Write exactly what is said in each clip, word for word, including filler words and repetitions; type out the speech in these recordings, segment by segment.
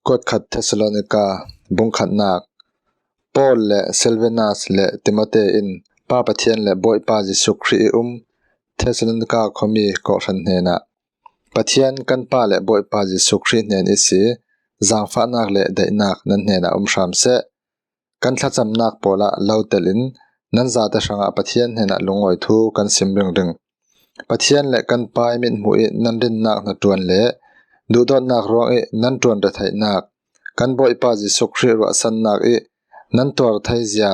Kuat khat Thessalonika bung khatnak. Paul le Silvanus le Timote in Pa Pathian le Bawipa Jesuh Khrih i um Thessalonika khuami kawhhran hnenah, Pathian kan Pa le Bawipa Jesuh Khrih hnen i si, zangfahnak le daihnak nan hnenah um hram seh. Kan thlacamnak pawlah lo telin nan zate hrangah Pathian hnenah lungawi thu kan sim ringring. Pathian le kan Pa i mithmuh i nan rinnak hnaṭuan le duhdawtnak ruang i nan ṭuan retheihnak, kan Bawipa Jesuh Khrih ruahsannak i nan tuar theizia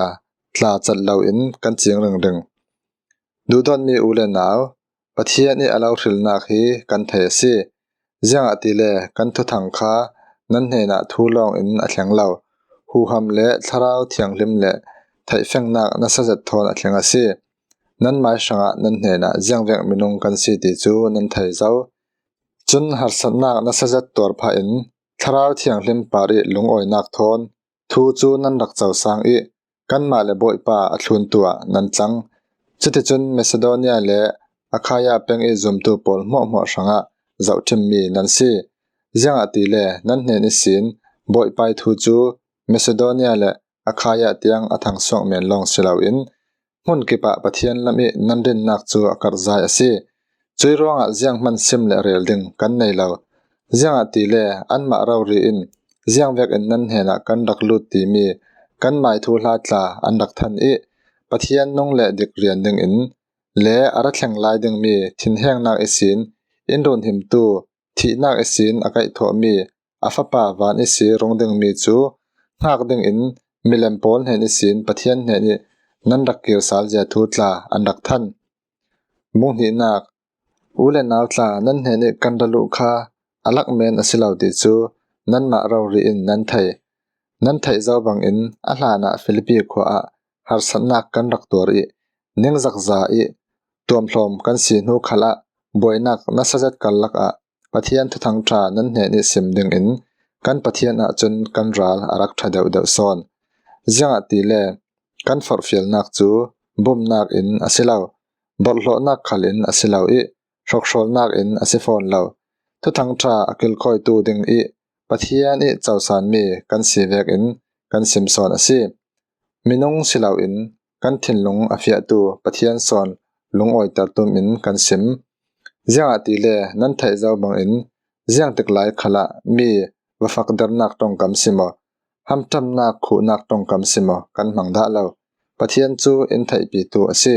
tla cat loin kan cing ringring. Duhdawtmi u le nau, Pathian i a lo hrilnak hi kan thei a si. Ziangahtile kan thuthang kha nan hnenah thu lawngin a thleng lo, huham le Thlarau Thianghlim le theihfengnak nasa zet thawn a thleng a si. Nanmai hrangah nan hnenah ziangvek minung kan si ti cu nan thei zo. Cun harsatnak nasa zet tuar phahin Thlarau Thianghlim par i lungawinak thawn thu cu nan rak cosang i kanmah le Bawipa a thluntu ah nan cang. Cuticun Macedonia le Achaia peng i zumtu pawl hmuahhmuah hrangah zohṭhimmi nan si. Ziangahtile nan hnen ihsin Bawipa i thu cu Macedonia le Achaia tiang a thangsuak men lawng si loin hmun kipah Pathian lam i nan rinnak cu a karhzai a si. Cui ruangah zianghman sim le rel ding kan nei lo. Ziangahtile anmah rori in ziangvek in nan hnenah kan rak lut timi kanmai thuhla tla an rak than i Pathian nung le dik rian dingin le a ra thleng lai dingmi thinhengnak ihsin in runhimtu, thihnak ihsin a kaihthawhmi a Fapa van ihsi rung dingmi cu hngak dingin milem pawl hnen ihsin Pathian hnen i nan rak kir sal zia thu tla an rak than. Bung hnihnak. U le nau tla, nan hnen i kan ra luh kha a lak men a si lo ti cu nanmah rori in nan thei. Nan theih zo bangin a hlanah Filipi khua ah harsatnak kan rak tuar i ningzakza i tuamhlawm kan si hnu khalah buainak nasa zet karlak ah Pathian Thuthang ṭha nan hnen i sim dingin kan Pathian ah cun kan ral a rak ṭha deuhdeuh sawn. Ziangahtile kan forhfialnak cu bumnak in a si lo, borhhlawhnak khal in a si lo i hrokhrawlnak in a si fawn lo. Thuthang ṭha a kilkhawitu ding i Pathian i cosanmi kan si vekin kan sim sawn a si. Minung si loin kan thinlung a fiahtu Pathian sawn lungawiter tum in kan sim. Ziangahtile nan theih zo bangin ziangtik lai khalah mi va fakdernak ṭongkam si maw, hamṭamnak khuhnak ṭongkam si maw kan hmang dah lo. Pathian cu in theihpitu a si.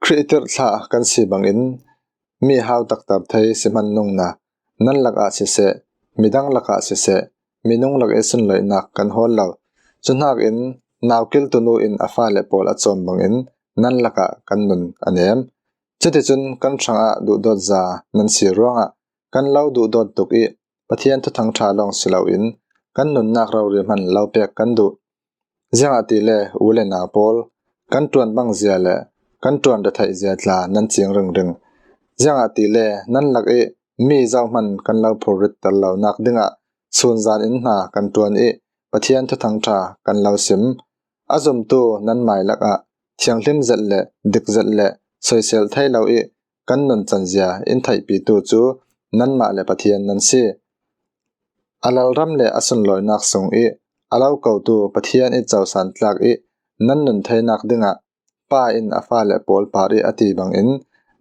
Khrih tirhthlah kan si bangin mi hau takter thei si hman nungna nan lakah siseh, midang lakah siseh, minung lak i sunloihnak kan hawl lo. Cuhnakin naukil tunu in a fale pawl a cawm bangin nan lakah kan nun a nem. Cuticun kan hrangah duhdawtza nan si ruangah kan lo duhdawt tuk i Pathian Thuthang ṭha lawng si loin kan nunnak rori hman lo pek kan duh. Ziangahtile u le nau pawl, kan ṭuan bangzia le kan ṭuan retheihzia tla nan cing ringring. Ziangahtile nan lak i mi zohman kan lo phurritter lonak dingah sunzan in hna kan ṭuan i Pathian Thuthang ṭha kan lo sim. A zumtu nanmai lakah thianghlim zet le dik zet le soisel thei lo i kan nuncanzia in theihpitu cu nanmah le Pathian nan si. A lalram le a sunlawinak sung i a lo kotu Pathian i cosan tlak i nan nun theinak dingah Pa in a fale pawl par i a ti bangin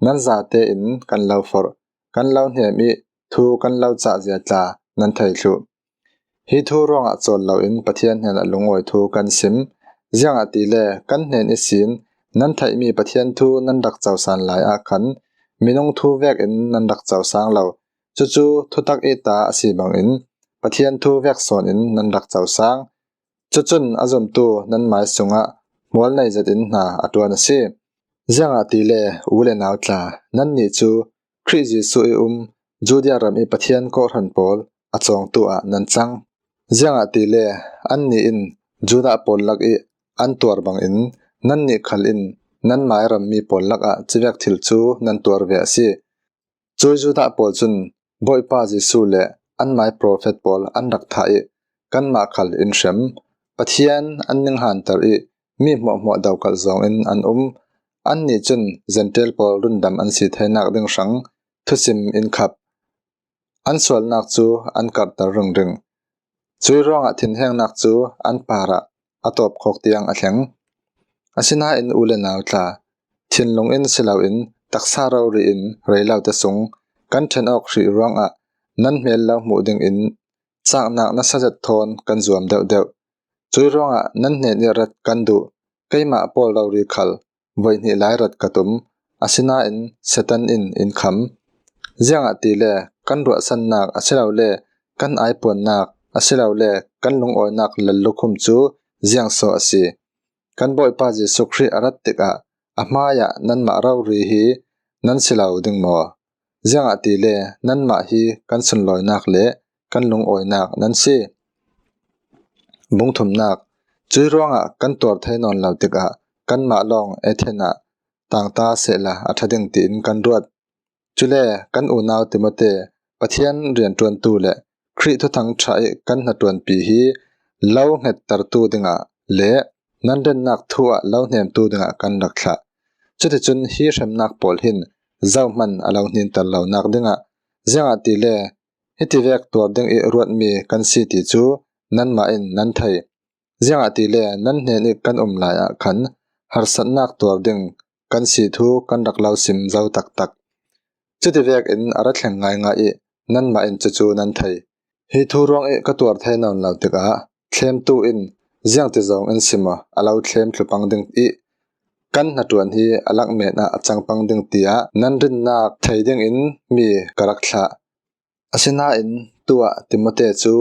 nan zate in kan lo forh, kan lo hnem i thu kan lo cahzia tla nan thei thluh. Hi thu ruangah cawl loin Pathian hnenah lungawi thu kan sim. Ziangahtile kan hnen ihsin nan theihmi Pathian thu nan rak cosan lai ah khan minung thu vekin nan rak cosang lo. Cucu thutak i ta a si bangin Pathian thu vek sawn in nan rak cosang. Cucun a zumtu nanmai sungah hmual nei zetin hna a ṭuan a si. Ziangahtile u le nau tla, nannih cu Khrih Jesuh i um Judea ram i Pathian kawhhran pawl a cawngtu ah nan cang. Ziangahtile annih in Judah pawl lak i an tuar bangin nannih khal in nanmai rammi pawl lakah civek thil cu nan tuar ve a si. Cui Judah pawl cun Bawipa Jesuh le anmai profet pawl an rak thah i kanmah khal in hrem. Pathian an ninghanter i mi hmuahhmuah dokalh zawngin an um. Annih cun Jentail pawl rundam an si theinak ding hrang thusim in khap. An sualnak cu an karhter ringring. Cui ruangah thinhengnak cu an parah a tawp khawk tiang a thleng. Asinain u le nau tla, thinlung in si loin taksa rori in rei lote sung kan ṭhen awk hrih ruangah nan hmel lo hmuh dingin caknak nasa zet thawn kan zuam deuhdeuh. Cui ruangah nan hnen i rat kan duh, keimah pawl rori khal voihnih lai rat ka tum, asinain Satan in in kham. Ziangahtile kan ruahsannak asilole kan aipuannak asilole kan lungawinak lallukhum cu ziangso a si? Kan Bawipa Jesuh Khrih a rat tikah a hmaiah nanmah rori hi nan si lo ding maw? Ziangahtile nanmah hi kan sunlawinak le kan lungawinak nan si. Bung thumnak. Cui ruangah kan tuar thei nawn lo tikah kanmah lawng Athena ah tangta sehla a ṭha ding tiin kan ruat. Cule kan unau Timote, Pathian rianṭuantu le Khrih Thuthang ṭha ih kan hnaṭuanpi hi lo hngettertu dingah le nan rinnak thu ah lo hnemtu dingah kan rak thlah. Cuticun hi hremnak pawl hin zohman a lo hninter lonak dingah, ziangahtile hitivek tuar ding ih ruatmi kan si ti cu nanmah in nan thei. Ziangahtile nan hnen ih kan um lai ah khan harsatnak tuar ding kan si thu kan rak lo sim zo taktak. Cutivek in a ra thleng ngaingai ih nanmah in cucu nan thei. Hi thu ruang ih ka tuar thei nawn lo tikah thlemtu in ziangti zong in si maw a lo thlem tlu pang ding ih kan hnaṭuan hi a langh men ah a cang pang ding tiah nan rinnak thei dingin mi ka rak thlah. Asinain tuah Timote cu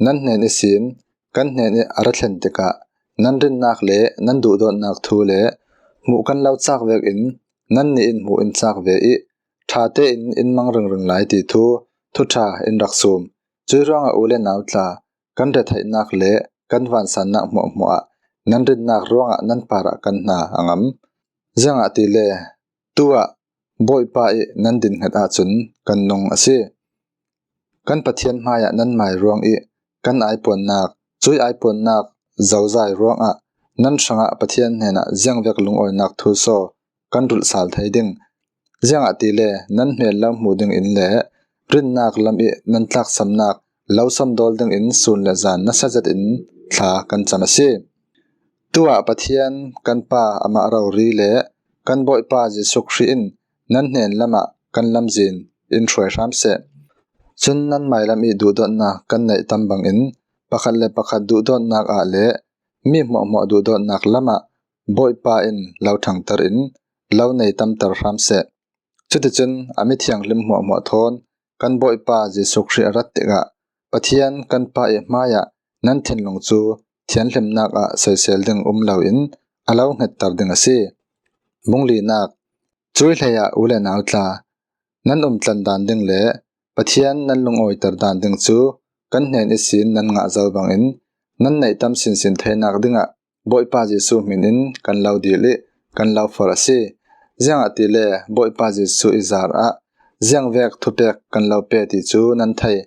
nan hnen ihsin kan hnen ih a ra thlen tikah nan rinnak le nan duhdawtnak thu le hmuh kan lo cak vekin nannih in hmuh in cak ve ih ṭha tein in mang ringring lai ti thu thuṭha in rak sum. Cui ruangah u le nau tla, kan retheihnak le kan vansannak hmuahhmuah ah nan rinnak ruangah nan parah kan hna a ngam. Ziangahtile tuah Bawipa ih nan din hnget ahcun kan nung a si. Kan Pathian hmaiah nan mai ruang ih kan aipuannak, cui aipuannak zozai ruangah nan hrangah Pathian hnenah ziangvek lungawinak thusaw kan rulh sal thei ding. Ziangahtile nan hmel lo hmuh dingin le rinnak lam ih nan tlaksamnak lo somdawl dingin sun le zan nasa zetin thla kan cam a si. Tuah Pathian kan Pa amah rori le kan Bawipa Jesuh Khrih in nan hnen lamah kan lamzin in hruai hram seh. Cun nan mailam ih duhdawtnak kan neih tam bangin pakhat le pakhat duhdawtnak ah le mi hmuahhmuah duhdawtnak lamah Bawipa in lo ṭhangter in lo nei tamter hram seh. Cuticun a mithianghlim hmuahhmuah thawn kan Bawipa Jesuh Khrih a rat tikah Pathian kan Pa ih hmaiah nan thinlung cu thianhlimnak ah soisel ding um loin a lo hngetter ding a si. Bung linak. Cui hleiah u le nau tla, nan umtlan dan ding le Pathian nan lungawiter dan ding cu kan hnen ihsin nan ngah zo bangin nan neih tam sinsin theinak dingah Bawipa Jesuh hmin in kan lo dil ih kan lo for a si. Ziangahtile Bawipa Jesuh ih zar ah ziangvek thupek kan lo pe ti cu nan thei.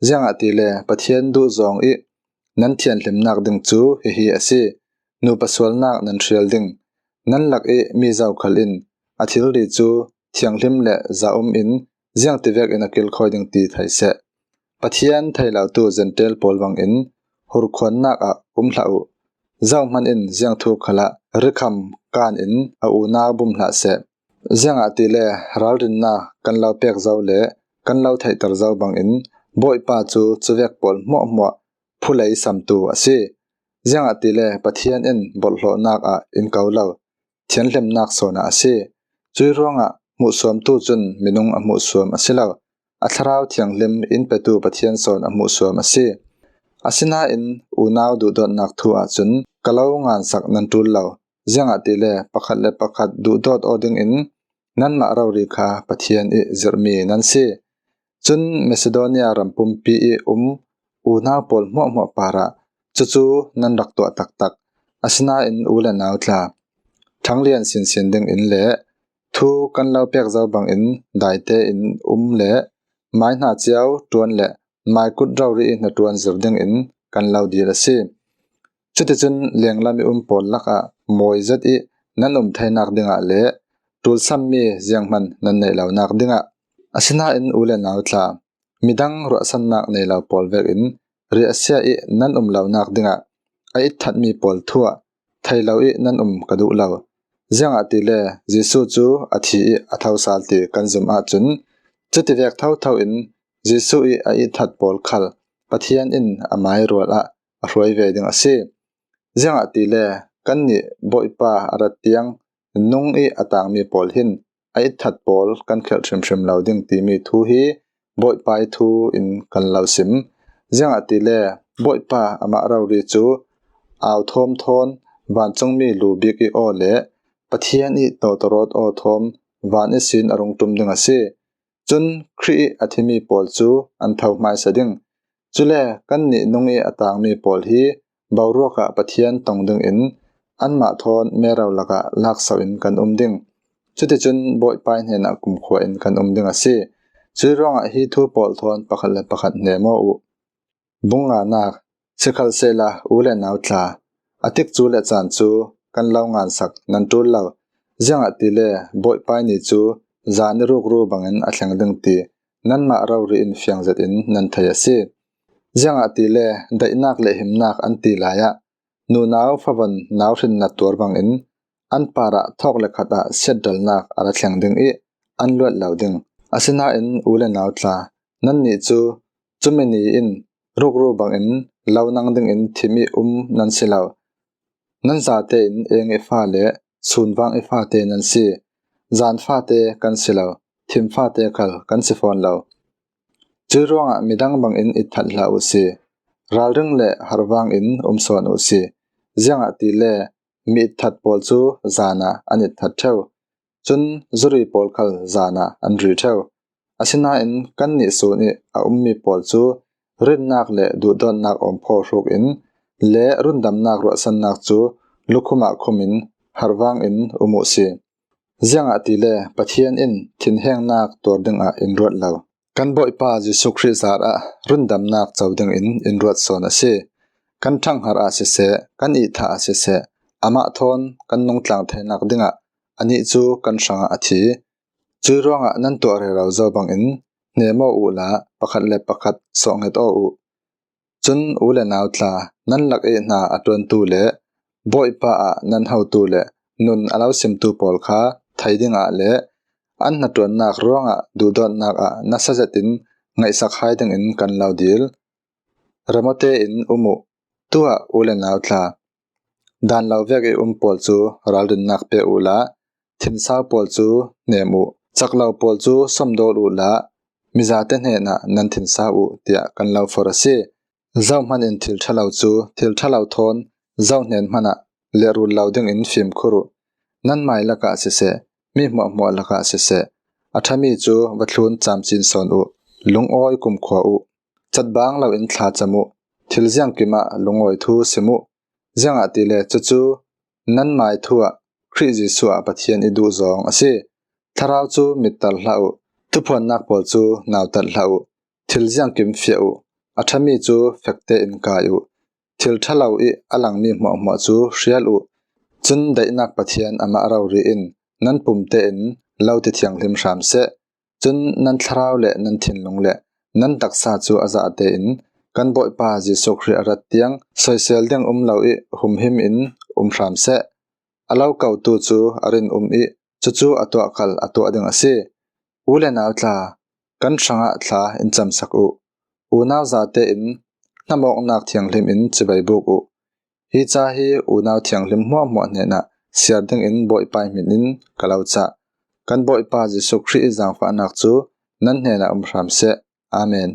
Ziangahtile Pathian duhzawng ih nan thianhlimnak ding cu hihi a si: nupa sualnak nan hrial ding. Nan lak ih mi zokhal in a thilri cu thianghlim le zaum in ziangtivek in a kilkhawi ding ti thei seh. Pathian thei lotu Jentail pawl bangin hurkhuannak ah um hlah uh. Zohman in ziangthu khalah rikham kan in a unau bum hlah seh. Ziangahtile ralrinnak kan lo pek zo le kan lo theihter zo bangin Bawipa cu cuvek pawl hmuahhmuah phulei samtu a si. Ziangahtile Pathian in bawlhhlawhnak ah in ko lo, thianhlimnak sawn ah a si. Cui ruangah hmuhsuamtu cun minung a hmuhsuam a si lo, a Thlarau Thianghlim in petu Pathian sawn a hmuhsuam a si. Asinain unau duhdawtnak thu ahcun ka lo ngansak nan ṭul lo, ziangahtile pakhat le pakhat duhdawt aw dingin nanmah rori kha Pathian ih zirhmi nan si. Cun Macedonia ram pumpi ih um unau pawl hmuahhmuah parah cucu nan rak tuah taktak. Asinain u le nau tla, ṭhanglian sinsin dingin le thu kan lo pek zo bangin daite in um le mai hna cio ṭuan le mai kut rori ih hnaṭuan zir dingin kan lo dil a si. Cuticun lenglam ih um pawl lakah mawi zet ih nan um theinak dingah le ṭulsammi zianghman nan neih lonak dingah. Asinain u le nau tla, midang ruahsannak nei lo pawl vekin riahsia ih nan um lonak dingah a itthatmi pawl thu ah thei lo ih nan um ka duh lo. Ziangahtile Jesuh cu a thi ih a thosal ti kan zumh ahcun, cutivek thotho in Jesuh ih a itthat pawl khal Pathian in amai rual ah a hruai ve ding a si. Ziangahtile kannih Bawipa a rat tiang nung ih a tangmi pawl hin a itthat pawl kan khelh hrimhrim lo ding timi thu hi Bawipa ih thu in kan lo sim. Ziangahtile Bawipa amah rori cu au thawm thawn vancungmi lu bik ih aw le Pathian ih tawtawrawt aw thawm van ihsin a rung ṭum ding a si. Cun Khrih ih a thimi pawl cu an tho hmaisa ding. Cule kannih nung ih a tangmi pawl hi boruak ah Pathian tong dingin anmah thawn mero lakah lakso in kan um ding. Cuticun Bawipa ih hnenah kumkhua in kan um ding a si. Cuih ruangah hi thu pawl thawn pakhat le pakhat hnem aw uh. Bung nganak. Sikhalsehla u le nau tla, a tikcu le caan cu kan lo ngansak nan ṭul lo. Ziangahtile Bawipa ih ni cu zan ih rukru bangin a thleng ding ti nanmah rori in fiang zetin nan thei a si. Ziangahtile daihnak le himnak an ti lai ah nunau favon nau hrin na tuar bangin an parah thawk le khat ah siatdalnak a ra thleng ding ih an luat lo ding. Asinain u le nau tla, nannih cu cumi ni in rukru bangin lo nang dingin thim ih um nan si lo. Nan zate in eng ih fa le sunvang ih fate nan si. Zan fate kan si lo, thim fate khal kan si fawn lo. Cuih ruangah midang bangin itthat hlah uh si. Ralring le harvang in um sawn uh si. Ziangahtile mi itthat pawl cu zan ah an itthat ṭheu. Cun zuri pawl khal zan ah an ri ṭheu. Asinain kannih sun ih a ummi pawl cu rinnak le duhdawtnak awmphaw hruk in le rundamnak ruahsannak cu lukhum ah khum in harvang in um uh si. Ziangahtile Pathian in thinhengnak tuar dingah in ruat lo. Kan Bawipa Jesuh Khrih zarah rundamnak co dingin in ruat sawn a si. Kan ṭhanghar ah siseh, kan ihthah ah siseh, amah thawn kan nungtlang theinak dingah anih cu kan hrangah a thi. Cuih ruangah nan tuah rero zo bangin hnem aw uhla pakhat le pakhat sawhnget aw uh. Cun u le nau tla, nan lak ih hna a ṭuantu le Bawipa ah nan hotu le nun a lo simtu pawl kha thei dingah le an hnaṭuannak ruangah duhdawtnak ah nasa zetin ngaihsak hai dingin kan lo dil. Ramawte in um uh. Tuah u le nau tla, dan lo vek ih um pawl cu ralrinnak pe uhla, thinsau pawl cu hnem uh, cak lo pawl cu somdawl uhla, mizate hnenah nan thinsau uh, tiah kan lo for a si. Zohhmanh in thil ṭha lo cu thil ṭha lo thawn zohhnen hmanh ah lehrul lo dingin fimkhur uh. Nan mai lakah siseh, mi hmuahhmuah lakah siseh, a ṭhami cu va thlun camcin sawn uh, lungawi kumkhua uh, catbang loin thlacam uh, thil ziangkim ah lungawi thu sim uh. Ziangahtile cucu nan mai thu ah Khrih Jesuh ah Pathian ih duhzawng a si. Thlarau cu mittal hlah uh, thuphuannak pawl cu nautat hlah uh, thil ziangkim fiah uh, a ṭhami cu fekte in kai uh, thil ṭha lo ih a langmi hmuahhmuah cu hrial uh. Cun daihnak Pathian amah rori in nan pum tein lo ti thianghlim hram seh. Cun nan thlarau le nan thinlung le nan taksa cu a zah tein kan Bawipa Jesuh Khrih a rat tiang soisel ding um lo ih humhim in um hram seh. A lo kotu cu a rin um ih cucu a tuah khal a tuah ding a si. U le nau tla, kan hrangah thla in camsak uh. Unau zate in hnamawknak thianghlim in cibai buk uh. Hi ca hi unau thianghlim hmuahhmuah hnenah siar dingin Bawipa ih hmin in ka lo cah. Kan Bawipa Jesuh Khrih ih zaangfahnak cu nan hnenah um hram seh. Amen.